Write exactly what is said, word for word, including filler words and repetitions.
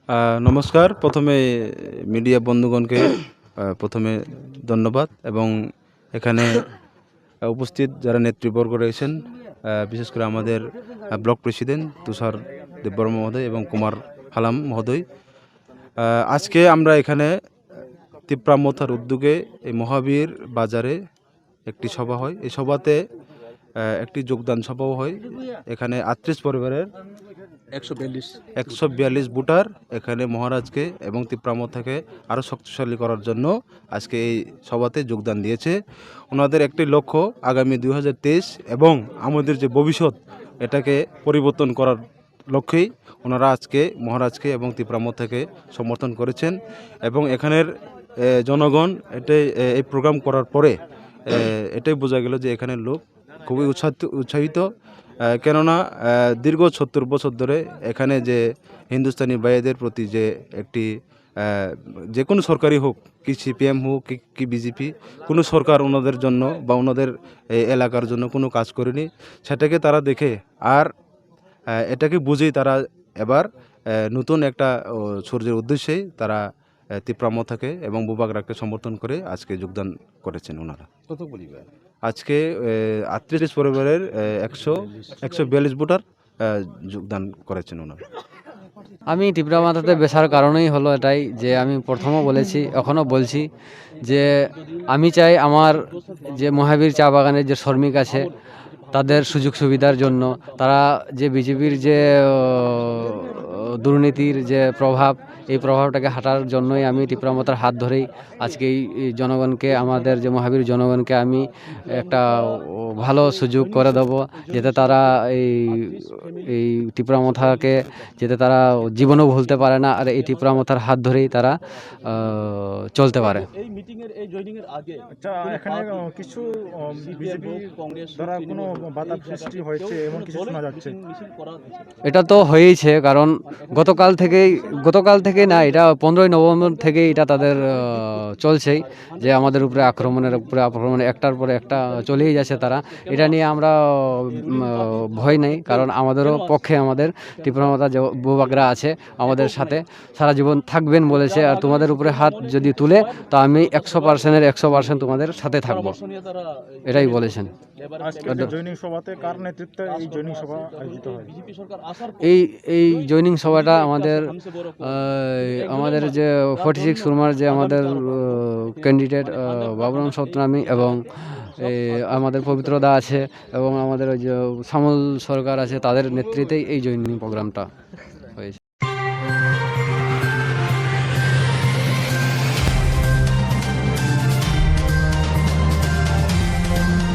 আহ, নমস্কার। প্রথমে মিডিয়া বন্ধুগণকে, আহ, প্রথমে ধন্যবাদ এবং এখানে, আহ, উপস্থিত যারা নেতৃবর্গ রয়েছেন, আহ, বিশেষ করে আমাদের, আহ, ব্লক প্রেসিডেন্ট তুষার দেববর্মা মহোদয় এবং কুমার হালাম মহোদয়। আহ, আজকে আমরা এখানে তিপ্রা মথার উদ্যোগে এই মহাবীর বাজারে একটি সভা হয়। এই সভাতে, আহ, একটি যোগদান সভাও হয়। এখানে আটত্রিশ পরিবারের একশো বিয়াল্লিশ। একশো বিয়াল্লিশ ভোটার এখানে মহারাজকে এবং তিপ্রা মথাকে আরও শক্তিশালী করার জন্য আজকে এই সভাতে যোগদান দিয়েছে। ওনাদের একটি লক্ষ্য, আগামী দুই হাজার তেইশ এবং আমাদের যে ভবিষ্যৎ, এটাকে পরিবর্তন করার লক্ষ্যেই ওনারা আজকে মহারাজকে এবং তিপ্রা মথাকে সমর্থন করেছেন। এবং এখানের, এ, জনগণ এটাই, এ, এই প্রোগ্রাম করার পরে, এ, এটাই বোঝা গেল যে এখানের লোক খুবই উৎসাহিত, উৎসাহিত। এ, কেননা, এ, দীর্ঘ সত্তর বছর ধরে এখানে যে হিন্দুস্তানি ভাইদের প্রতি যে একটি, এ, যে কোনো সরকারই হোক, কি সিপিএম হোক, কি, কি বিজেপি, কোনো সরকার ওনাদের জন্য বা ওনাদের এই এলাকার জন্য কোনো কাজ করেনি। সেটাকে তারা দেখে আর, এ, এটাকে বুঝেই তারা এবার, এ, নতুন একটা, ও, সূর্যের উদ্দেশ্যেই তারা, এ, তিপ্রা মথাকে এবং বুবাগ্রাকে সমর্থন করে আজকে যোগদান করেছেন ওনারা। কত পরিবার? আজকে, এ, আটত্রিশ পরিবারের, এ, একশো, একশো বিয়াল্লিশ ভোটার, এ, যোগদান করেছেন ওনারা। আমি তিপ্রা মথাতে বেসার কারণই হলো এটাই যে আমি প্রথমও বলেছি, এখনও বলছি যে আমি চাই আমার যে মহাবীর চা বাগানের যে শ্রমিক আছে তাদের সুযোগ সুবিধার জন্য, তারা যে বিজেপির যে, আহ, দুর্নীতির যে প্রভাব, এই প্রভাবটাকে হাঁটার জন্যই আমি তিপ্রা মথার হাত ধরেই আজকে এই, এই জনগণকে, আমাদের যে মহাবীর জনগণকে আমি একটা, ও, ভালো সুযোগ করে দেবো, যাতে তারা এই, এই তিপ্রা মথাকে যাতে তারা জীবনেও ভুলতে পারে না, আর এই তিপ্রা মথার হাত ধরেই তারা, আহ, চলতে পারে। এই মিটিং এর, এই জয়েনিং এর আগে আচ্ছা, কোনো এখানে, পার্টি, আহ, কিছু, আহ, সিপিএম বিজেপি হোক, কংগ্রেস হোক, দ্বারা কোনো তৃণমূল হোক, বাধা এই সৃষ্টি জায়গায় হয়েছে, কেউ এমন কোনো কিছু দলে শোনা যাচ্ছে? মিটিং মিছিল করা হয়েছে? এটা তো হয়েইছে, কারণ গতকাল থেকেই, গতকাল থেকে না, এটা পনেরোই নভেম্বর থেকেই এটা তাদের, আহ, চলছেই, যে আমাদের উপরে আক্রমণের উপরে আক্রমণ, একটার পরে একটা চলেই যাচ্ছে তারা। এটা নিয়ে আমরা, উম, ভয় নেই, কারণ আমাদেরও পক্ষে আমাদের তিপ্রা মথা যে বুবাগ্রা আছে আমাদের সাথে, সারা জীবন থাকবেন বলেছে। আর তোমাদের উপরে হাত যদি তুলে, তো আমি একশো পার্সেন্টের একশো পার্সেন্ট তোমাদের সাথে থাকবো, এটাই বলেছেন। আজকে যে জয়েনিং সভাতে কার নেতৃত্বে এই জয়েনিং সভা আয়োজিত হয়? এই, এই জয়েনিং সভাটা আমাদের, আহ, আমাদের যে ফর্টি সিক্স সুরমার যে আমাদের, আহ, ক্যান্ডিডেট, আহ, বাবুরাম সতনামী এবং এই আমাদের পবিত্র দা আছে এবং আমাদের ওই যে শ্যামল সরকার আছে, তাদের নেতৃত্বেই এই জয়েনিং প্রোগ্রামটা হয়েছে।